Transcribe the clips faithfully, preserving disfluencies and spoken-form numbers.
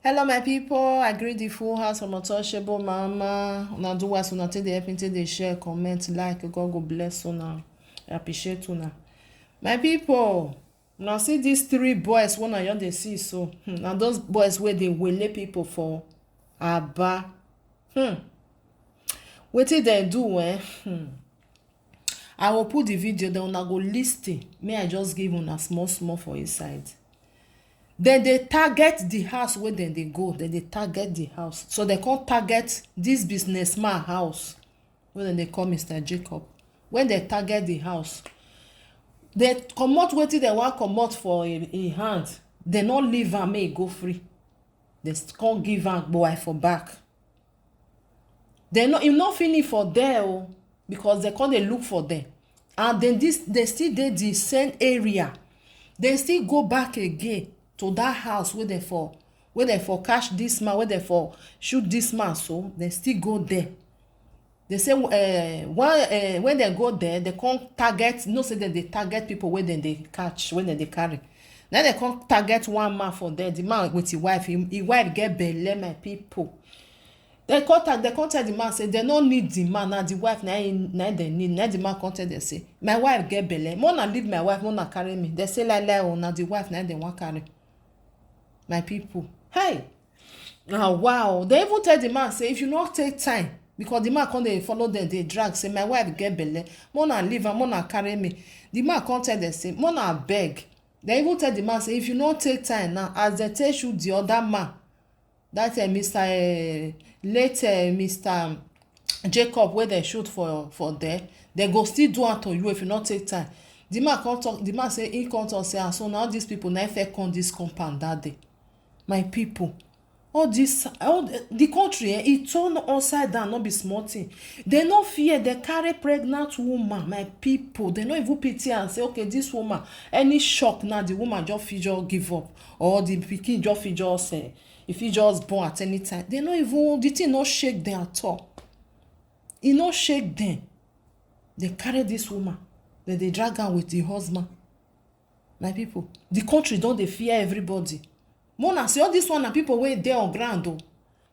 Hello, my people. I greet the full house from Untouchable Mama. Una do as una take dey help me take dey share, comment, like. God go bless una. I appreciate una. My people, una see these three boys wey una just dey see so. Hmm, na those boys wey dey wele people for Aba. Hmm. Wetin dem do, eh? Hmm. I will put the video, then una go listen. May I just give una small, small for inside. Then they target the house where then they go. Then they target the house. So they can't target this businessman house. When they call Mister Jacob. When they target the house, they comot wetin they want comot for in, in hand. They not leave am make e go free. They s- can't give am boy for back. They no, you not finish for there, oh, because they come dey look for them. And then this, they still dey the same area. They still go back again to that house where they for, where they for catch this man, where they for shoot this man. So they still go there. They say, uh, one, uh, when they go there, they come target, no say that they target people where then they catch, when they carry. Then they come target one man for there. The man with his wife, his, his wife get belle, my people. They contact, they contact the man, say they no need the man. Now the wife, now, him- now they need. Now the man contact them, say, "My wife get belle. Mona leave my wife, Mona carry me." They say, "Like, like, oh, now the wife, now they want carry." My people, hey, now wow. They even tell the man, say, "If you not take time," because the man come they follow them, they drag, say, "My wife get belle. Mona leave and Mona carry me." The man come tell them, say, "Mona beg." They even tell the man, say, "If you not take time now, as they take shoot the other man, that uh, Mister Uh, late uh, Mister Jacob, where they shoot for for there, they go still do am to you if you not take time." The man come talk. The man say he come talk say, "Ah, so now these people now fair come this compound that day." My people, all this, all the, the country, eh, it turn upside down. Not be small thing. They no fear. They carry pregnant woman. My people, they no even pity and say, "Okay, this woman, any shock now, the woman just fit just give up, or the pikin just fit just uh, if he just born at any time." They no even, the thing no shake them at all. It no shake them. They carry this woman, then they drag her with the husband. My people, the country don't they fear everybody. Mona say all this one are people where they on ground though.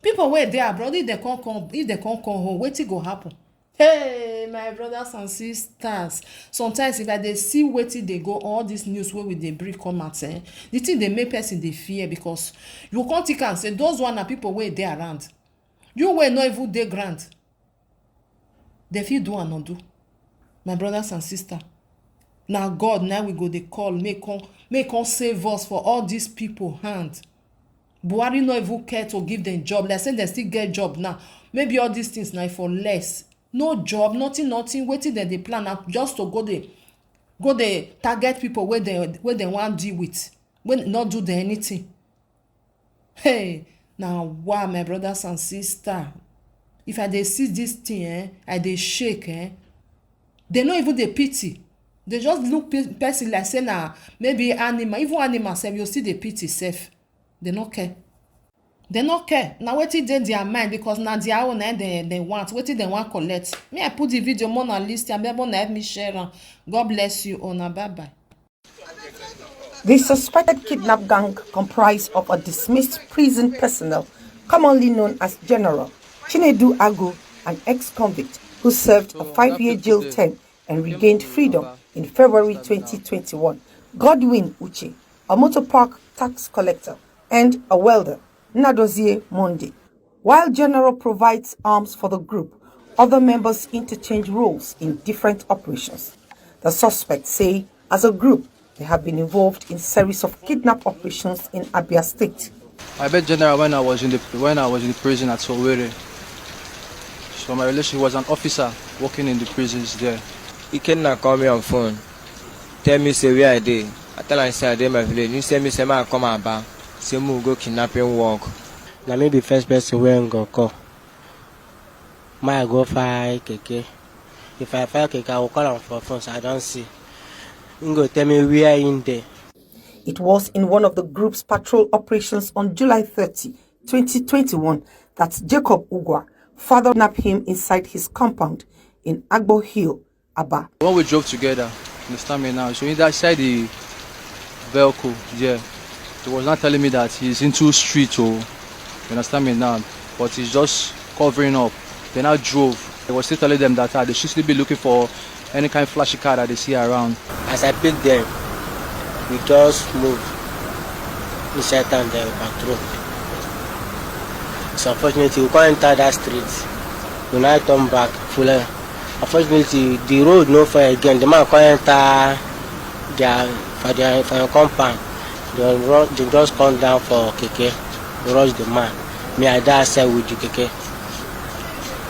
People where they abroad, if they can't come, if they can't come home, what it go happen? Hey, my brothers and sisters. Sometimes if I they see what it they go, all this news where with they bring come out, eh? The thing they make person they fear because you can't take and say those one are people where they around. You were not even they grant. They fit do and not do. My brothers and sisters. Now God, now we go they call, make come, make come save us for all these people hand. Buhari no even care to give them job. Like say they still get job now. Maybe all these things now for less. No job, nothing, nothing. Waiting that they plan up just to go there, go there target people where they where they want deal with, when not do them anything. Hey, now wow, my brothers and sisters. If I they see this thing, eh, I they shake, eh. They not even they pity. They just look pe- person like say now maybe animal, even animal self, you see they pity self. They no care. They no care. Now what it in their mind because now their own eh, they they want. What it they want collect. Me I put the video more on list and people help me share am. God bless you, Ona. Bye bye. The suspected kidnap gang, comprised of a dismissed prison personnel, commonly known as General Chinedu Agu, an ex-convict who served a five-year jail term and regained freedom in February twenty twenty-one, Godwin Uche, a motor park tax collector, and a welder, Nadozie Monday. While General provides arms for the group, other members interchange roles in different operations. The suspects say, as a group, they have been involved in series of kidnap operations in Abia State. I met General when I was in the when I was in the prison at Owerri. So my relation was an officer working in the prisons there. Ikenna call me on phone, tell me say where I dey. I tell am say I dey my village. He tell me say make I come Aba, say make we go kidnapping work. Na me be first person wey him go call. Make I go find keke. If I find keke, I go call am for phone, so I don see. Him go tell me where him dey. It was in one of the group's patrol operations on July thirty, twenty twenty-one, that Jacob Ugwa father kidnapped him inside his compound in Agbo Hill, Aba. When we drove together, understand me now. So inside the vehicle, yeah, he was not telling me that he's into street or You understand me now? But he's just covering up. They now drove. I was still telling them that, ah, they should still be looking for any kind of flashy car that they see around. As I pick them, we just move inside town, the patrol. So unfortunately, we can't enter that street. We now turn back, full. Unfortunately, the road no fair again. The man can't enter their for their for your compound. They, run, they just come down for keke, rush the man. Me, I die outside with the keke.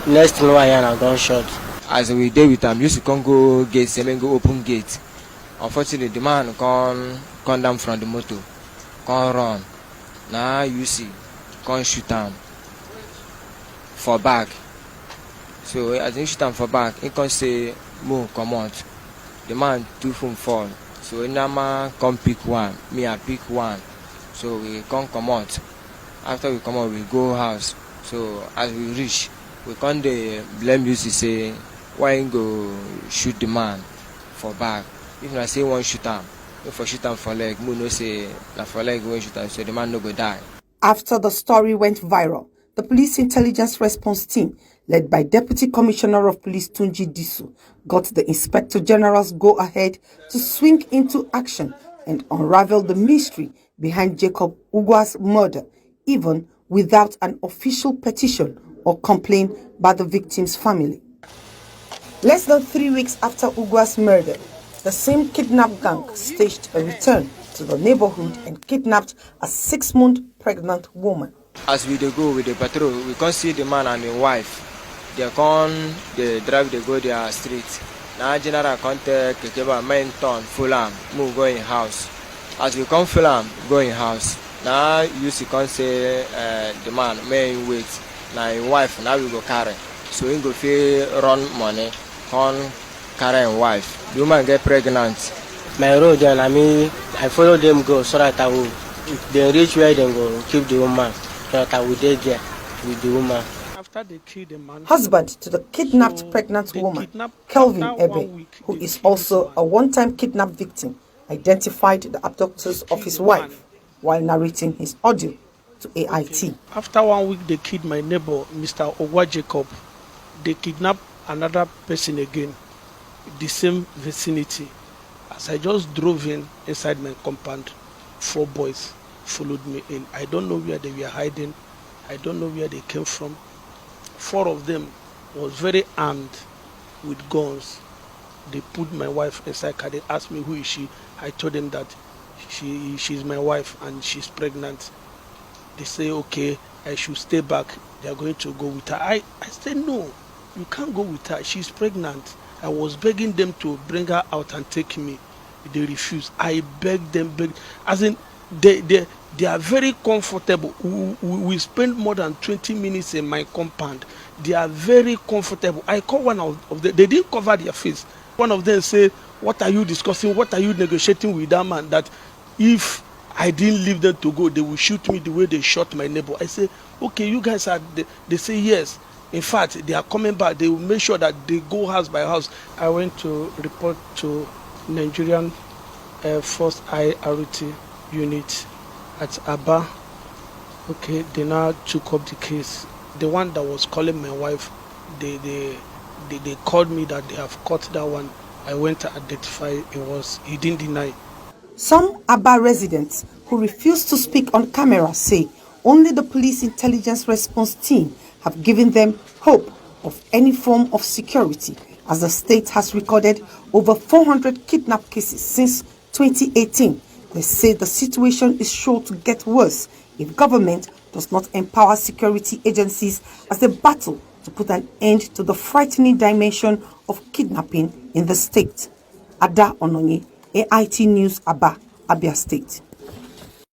Next thing I hear na gunshot. As we dey with am, Yusuf come go gate, say make go open gate. Unfortunately, the man come come down from the motor, come run. Na Yusuf come shoot am for back. So as he shoot am for back, he come say, "Mo comot." The man two phone fall. So Inama come pick one, me I pick one. So we come comot. After we comot, we go house. So as we reach, we come dey blame Yusuf say why he go shoot the man for back. If na say he wan shoot am, if for shoot am for leg, mo know say na for leg wey shoot am, so the man no go die. After the story went viral, the Police Intelligence Response Team, led by Deputy Commissioner of Police Tunji Disu, got the Inspector General's go-ahead to swing into action and unravel the mystery behind Jacob Ugwa's murder, even without an official petition or complaint by the victim's family. Less than three weeks after Ugwa's murder, the same kidnap gang staged a return to the neighborhood and kidnapped a six-month pregnant woman. As we dey go with the patrol, we come see the man and him wife. They come, they drive, they go their street. Now General come tell Kekeba, "Main turn, full am, move go in house." As we come full am, go in house. Now Yusuf come say uh, the man, "May him wait. Now him wife, now we go carry." So he go fit run money, come carry him wife. The woman get pregnant. My road there, I mean, I follow them go so that I will, if they reach where they go, keep the woman, so that I will dey there with the woman. After they kill the man, husband to the kidnapped so pregnant they woman, kidnap Kelvin after one Ebe, week, who they is kill also the a man. One-time kidnap victim, identified the abductors of his wife while narrating his audio to A I T. After one week, they killed my neighbor, Mister Ogwa Jacob. They kidnapped another person again, the same vicinity. As I just drove in inside my compound, four boys followed me in. I don't know where they were hiding. I don't know where they came from. Four of them was very armed with guns. They put my wife inside car. They asked me, "Who is she?" I told them that she she's my wife and she's pregnant. They say, "Okay, I should stay back. They are going to go with her." I, I said, "No, you can't go with her. She's pregnant." I was begging them to bring her out and take me. They refused. I begged them, begged. As in, they, they, they are very comfortable. We, we, we spend more than twenty minutes in my compound. They are very comfortable. I call one of, of them. They didn't cover their face. One of them said, "What are you discussing? What are you negotiating with that man? That if I didn't leave them to go, they will shoot me the way they shot my neighbor." I say, "Okay, you guys are," they, they say, "Yes." In fact, they are coming back. They will make sure that they go house by house. I went to report to Nigerian Air Force I R T unit at Aba. Okay, they now took up the case. The one that was calling my wife, they, they, they, they called me that they have caught that one. I went to identify. It was, he didn't deny. Some Aba residents who refused to speak on camera say only the Police Intelligence Response Team have given them hope of any form of security, as the state has recorded over four hundred kidnap cases since twenty eighteen. They say the situation is sure to get worse if government does not empower security agencies as they battle to put an end to the frightening dimension of kidnapping in the state. Ada Ononye, A I T News, Aba, Abia State.